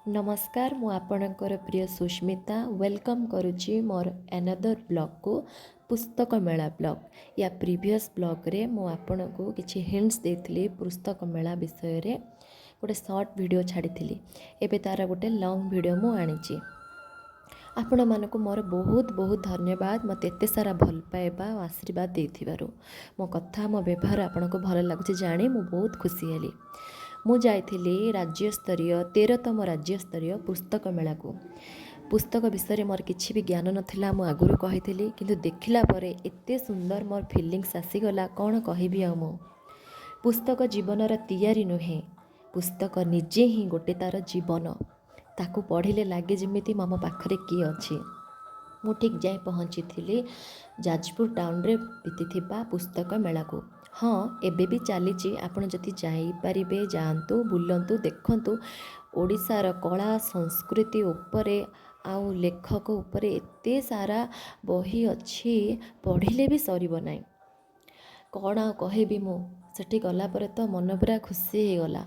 ନମସ୍କାର, ମୁଁ ଆପଣଙ୍କର ପ୍ରିୟ ସୁସ୍ମିତା welcome କରୁଛି ମୋର ଆନଦର ବ୍ଲଗ୍କୁ, ପୁସ୍ତକ ମେଳା ବ୍ଲଗ୍। ୟା ପ୍ରିଭିୟସ୍ ବ୍ଲଗ୍ରେ ମୁଁ ଆପଣଙ୍କୁ କିଛି ହିଣ୍ଟସ୍ ଦେଇଥିଲି, ପୁସ୍ତକ ମେଳା ବିଷୟରେ ଗୋଟେ ସର୍ଟ ଭିଡ଼ିଓ ଛାଡ଼ିଥିଲି। ଏବେ ତା'ର ଗୋଟେ ଲଙ୍ଗ୍ ଭିଡ଼ିଓ ମୁଁ ଆଣିଛି। ଆପଣମାନଙ୍କୁ ମୋର ବହୁତ ବହୁତ ଧନ୍ୟବାଦ, ମୋତେ ଏତେ ସାରା ଭଲ ପାଇବା ଆଉ ଆଶୀର୍ବାଦ ଦେଇଥିବାରୁ। ମୋ କଥା, ମୋ ବ୍ୟବହାର ଆପଣଙ୍କୁ ଭଲ ଲାଗୁଛି ଜାଣି ମୁଁ ବହୁତ ଖୁସି ହେଲି। ମୁଁ ଯାଇଥିଲି ରାଜ୍ୟସ୍ତରୀୟ, 13ତମ ରାଜ୍ୟସ୍ତରୀୟ ପୁସ୍ତକ ମେଳାକୁ। ପୁସ୍ତକ ବିଷୟରେ ମୋର କିଛି ବି ଜ୍ଞାନ ନଥିଲା, ମୁଁ ଆଗରୁ କହିଥିଲି। କିନ୍ତୁ ଦେଖିଲା ପରେ ଏତେ ସୁନ୍ଦର ମୋର ଫିଲିଙ୍ଗସ୍ ଆସିଗଲା, କ'ଣ କହିବି ଆଉ ମୁଁ। ପୁସ୍ତକ ଜୀବନର ତିଆରି ନୁହେଁ, ପୁସ୍ତକ ନିଜେ ହିଁ ଗୋଟେ ତା'ର ଜୀବନ। ତାକୁ ପଢ଼ିଲେ ଲାଗେ ଯେମିତି ଆମ ପାଖରେ କିଏ ଅଛି। ମୁଁ ଠିକ୍ ଯାଇ ପହଞ୍ଚିଥିଲି ଯାଜପୁର ଟାଉନରେ ବିତିଥିବା ପୁସ୍ତକ ମେଳାକୁ। ହଁ, ଏବେ ବି ଚାଲିଛି। ଆପଣ ଯଦି ଯାଇପାରିବେ, ଯାଆନ୍ତୁ, ବୁଲନ୍ତୁ, ଦେଖନ୍ତୁ। ଓଡ଼ିଶାର କଳା ସଂସ୍କୃତି ଉପରେ ଆଉ ଲେଖକ ଉପରେ ଏତେ ସାରା ବହି ଅଛି, ପଢ଼ିଲେ ବି ସରିବ ନାହିଁ। କ'ଣ ଆଉ କହିବି ମୁଁ, ସେଠି ଗଲା ପରେ ତ ମନ ପୁରା ଖୁସି ହେଇଗଲା।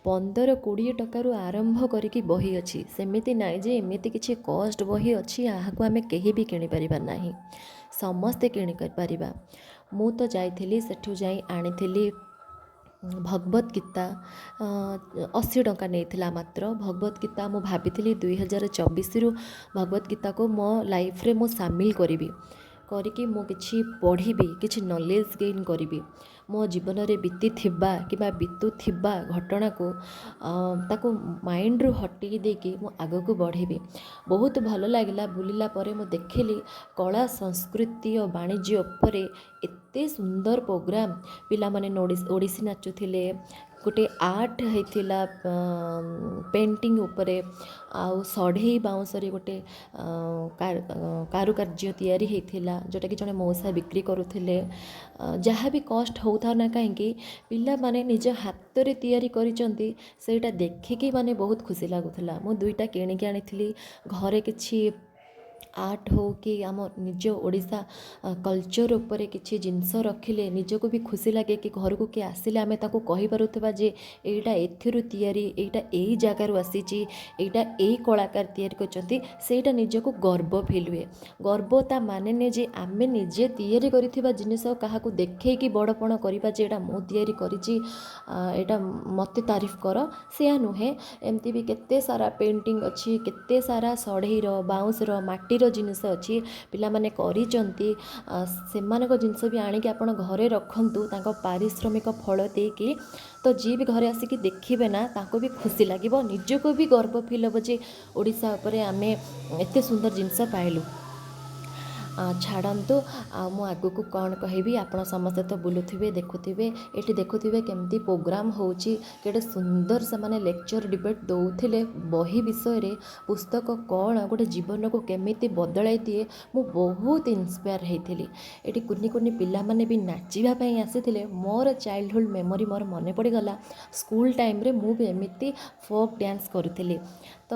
15-20 ଟଙ୍କାରୁ ଆରମ୍ଭ କରିକି ବହି ଅଛି। ସେମିତି ନାହିଁ ଯେ ଏମିତି କିଛି କଷ୍ଟ ବହି ଅଛି, ଏହାକୁ ଆମେ କେହି ବି କିଣିପାରିବା ନାହିଁ। ସମସ୍ତେ କିଣିପାରିବା। ମୁଁ ତ ଯାଇଥିଲି, ସେଠୁ ଯାଇ ଆଣିଥିଲି ଭଗବତ ଗୀତା। 80 ଟଙ୍କା ନେଇଥିଲା ମାତ୍ର ଭଗବତ ଗୀତା। ମୁଁ ଭାବିଥିଲି 2024ରୁ ଭଗବତ ଗୀତାକୁ ମୋ ଲାଇଫ୍ରେ ମୁଁ ସାମିଲ କରିବି, କରିକି ମୁଁ କିଛି ପଢ଼ିବି, କିଛି ନଲେଜ୍ ଗେନ୍ କରିବି। ମୋ ଜୀବନରେ ବିତିଥିବା କିମ୍ବା ବିତୁଥିବା ଘଟଣାକୁ, ତାକୁ ମାଇଣ୍ଡରୁ ହଟେଇ ଦେଇକି ମୁଁ ଆଗକୁ ବଢ଼ିବି। ବହୁତ ଭଲ ଲାଗିଲା। ବୁଲିଲା ପରେ ମୁଁ ଦେଖିଲି କଳା, ସଂସ୍କୃତି ଓ ବାଣିଜ୍ୟ ଉପରେ ଏତେ ସୁନ୍ଦର ପ୍ରୋଗ୍ରାମ୍। ପିଲାମାନେ ଓଡ଼ିଶୀ ନାଚୁଥିଲେ, ଗୋଟେ ଆର୍ଟ ହେଇଥିଲା ପେଣ୍ଟିଂ ଉପରେ, ଆଉ ସଢ଼େଇ ବାଉଁଶରେ ଗୋଟେ କାରୁକାର୍ଯ୍ୟ ତିଆରି ହେଇଥିଲା, ଯେଉଁଟାକି ଜଣେ ମଉସା ବିକ୍ରି କରୁଥିଲେ। ଯାହା ବି କଷ୍ଟ ହେଉଥାଉ ନା କାହିଁକି, ପିଲାମାନେ ନିଜ ହାତରେ ତିଆରି କରିଛନ୍ତି, ସେଇଟା ଦେଖିକି ମାନେ ବହୁତ ଖୁସି ଲାଗୁଥିଲା। ମୁଁ ଦୁଇଟା କିଣିକି ଆଣିଥିଲି। ଘରେ କିଛି ଆର୍ଟ ହଉ କି ଆମ ନିଜ ଓଡ଼ିଶା କଲଚର୍ ଉପରେ କିଛି ଜିନିଷ ରଖିଲେ ନିଜକୁ ବି ଖୁସି ଲାଗେ କି ଘରକୁ କିଏ ଆସିଲେ ଆମେ ତାକୁ କହିପାରୁଥିବା ଯେ ଏଇଟା ଏଥିରୁ ତିଆରି, ଏଇଟା ଏଇ ଜାଗାରୁ ଆସିଛି, ଏଇଟା ଏଇ କଳାକାର ତିଆରି କରିଛନ୍ତି। ସେଇଟା ନିଜକୁ ଗର୍ବ ଫିଲ୍ ହୁଏ। ଗର୍ବ ତା ମାନେ ନୁହେଁ ଯେ ଆମେ ନିଜେ ତିଆରି କରିଥିବା ଜିନିଷ କାହାକୁ ଦେଖେଇକି ବଡ଼ପଣ କରିବା ଯେ ଏଇଟା ମୁଁ ତିଆରି କରିଛି, ଏଇଟା ମୋତେ ତାରିଫ କର, ସେୟା ନୁହେଁ। ଏମିତି ବି କେତେ ସାରା ପେଣ୍ଟିଂ ଅଛି, କେତେ ସାରା ସଢ଼େଇର, ବାଉଁଶର, ମାଟିର ଜିନିଷ ଅଛି, ପିଲାମାନେ କରିଛନ୍ତି। ସେମାନଙ୍କ ଜିନିଷ ବି ଆଣିକି ଆପଣ ଘରେ ରଖନ୍ତୁ ତାଙ୍କ ପାରିଶ୍ରମିକ ଫଳ ଦେଇକି। ତ ଯିଏ ବି ଘରେ ଆସିକି ଦେଖିବେ ନା, ତାଙ୍କୁ ବି ଖୁସି ଲାଗିବ, ନିଜକୁ ବି ଗର୍ବ ଫିଲ୍ ହେବ ଯେ ଓଡ଼ିଶା ଉପରେ ଆମେ ଏତେ ସୁନ୍ଦର ଜିନିଷ ପାଇଲୁ। ଛାଡ଼ନ୍ତୁ, ଆଉ ମୁଁ ଆଗକୁ କ'ଣ କହିବି? ଆପଣ ସମସ୍ତେ ତ ବୁଲୁଥିବେ, ଦେଖୁଥିବେ। ଏଠି ଦେଖୁଥିବେ କେମିତି ପ୍ରୋଗ୍ରାମ୍ ହେଉଛି, କେଡ଼େ ସୁନ୍ଦର ସେମାନେ ଲେକ୍ଚର୍, ଡିବେଟ୍ ଦେଉଥିଲେ ବହି ବିଷୟରେ। ପୁସ୍ତକ କ'ଣ, ଗୋଟେ ଜୀବନକୁ କେମିତି ବଦଳାଇ ଦିଏ, ମୁଁ ବହୁତ ଇନ୍ସପାୟାର ହେଇଥିଲି। ଏଠି କୁନି କୁନି ପିଲାମାନେ ବି ନାଚିବା ପାଇଁ ଆସିଥିଲେ। ମୋର ଚାଇଲ୍ଡହୁଡ଼୍ ମେମୋରି ମୋର ମନେ ପଡ଼ିଗଲା। ସ୍କୁଲ ଟାଇମ୍ରେ ମୁଁ ବି ଏମିତି ଫୋକ୍ ଡ୍ୟାନ୍ସ କରୁଥିଲି। ତ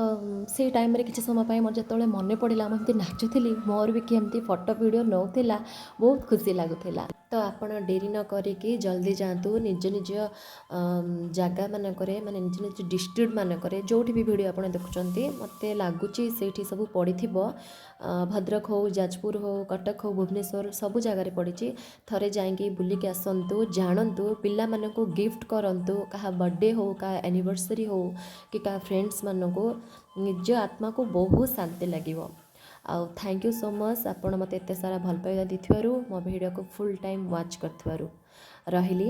ସେଇ ଟାଇମ୍ରେ କିଛି ସମୟ ପାଇଁ ମୋର ଯେତେବେଳେ ମନେ ପଡ଼ିଲା, ମୁଁ ଏମିତି ନାଚୁଥିଲି, ମୋର ବି କିଏ ଏମିତି ଫଟୋ ଭିଡ଼ିଓ ନେଉଥିଲା, ବହୁତ ଖୁସି ଲାଗୁଥିଲା। ତ ଆପଣ ଡେରି ନ କରିକି ଜଲ୍ଦି ଯାଆନ୍ତୁ ନିଜ ନିଜ ଜାଗା ମାନଙ୍କରେ, ମାନେ ନିଜ ନିଜ ଡିଷ୍ଟ୍ରିକ୍ଟ ମାନଙ୍କରେ। ଯେଉଁଠି ବି ଭିଡ଼ିଓ ଆପଣ ଦେଖୁଛନ୍ତି, ମୋତେ ଲାଗୁଛି ସେଇଠି ସବୁ ପଡ଼ିଥିବ। ଭଦ୍ରକ ହଉ, ଯାଜପୁର ହଉ, କଟକ ହଉ, ଭୁବନେଶ୍ୱର, ସବୁ ଜାଗାରେ ପଡ଼ିଛି। ଥରେ ଯାଇକି ବୁଲିକି ଆସନ୍ତୁ, ଜାଣନ୍ତୁ, ପିଲାମାନଙ୍କୁ ଗିଫ୍ଟ କରନ୍ତୁ, କାହା ବର୍ଥଡ଼େ ହଉ, କାହା ଆନିଭର୍ସରୀ ହଉ କି କାହା ଫ୍ରେଣ୍ଡସ୍ମାନଙ୍କୁ। ନିଜ ଆତ୍ମାକୁ ବହୁତ ଶାନ୍ତି ଲାଗିବ। ଆଉ thank you so much, ଆପଣ ମୋତେ ଏତେ ସାରା ଭଲ ପାଇବା ଦେଇଥିବାରୁ, ମୋ ଭିଡ଼ିଓକୁ ଫୁଲ୍ ଟାଇମ୍ ୱାଚ୍ କରିଥିବାରୁ। ରହିଲି।